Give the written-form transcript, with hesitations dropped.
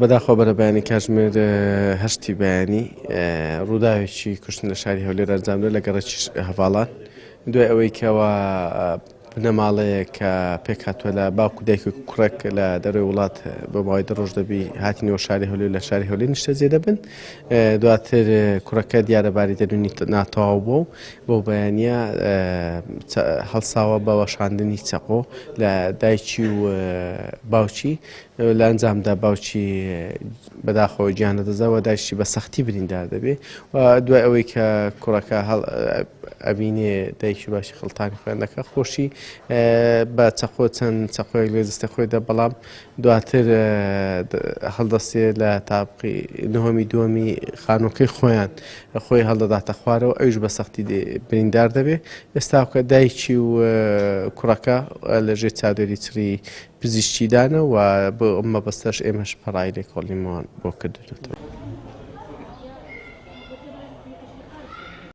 بەداخەوە بەرەبەیانی کاتژمێر هەشتی بەیانی ڕووداوێکی کوشتن لە شاری هەولێر ئەنجامدرا لە گەڕەکی هەڤاڵان دوای ئەوەی کەوا بنەماڵەیەک کە پێکهاتووە لە باوک و دایک و کوڕێک لە دەرەوەی وڵات بۆ ماوەی دە ڕۆژ دەبی هاتینەوە شاری هەولێر لە شاری هەولێر نیشتەجێ دەبن دواتر کوڕەکە دیارە باری دەروونی ناتەواو بووە و بەو بەیانە هەڵساوە بە وەشاندنی چەقۆ لە دایکی و باوکی لە ئەنجامدا باوکی بەداخەوە گیان لەدەستدا و دایکی بە سەختی بریندار دەبێ و دوای ئەوەی کە کوڕەکە هەڵ ئەبینێ دایکی باشی خڵتانی خۆیان دەکە خۆشی بە چەقۆ چەند چەقۆیەک لێ دەستە خۆی دە بەڵام دواتر هەڵدەستێ لە تاقی نهۆمی دووەمی خانووەکەی خۆیان خۆی هەڵدەداتە خوارەوە ئەویش بە سەختی بریندار دەبێ ئێستاکە دایکی و کوڕەکە لەژێر چاودێری چڕی پزیشکیدانە و بۆ ئەم مەبەستەش ئێمەش پەڕای لێکۆڵینەوەمان بۆ کردوونەتەوە.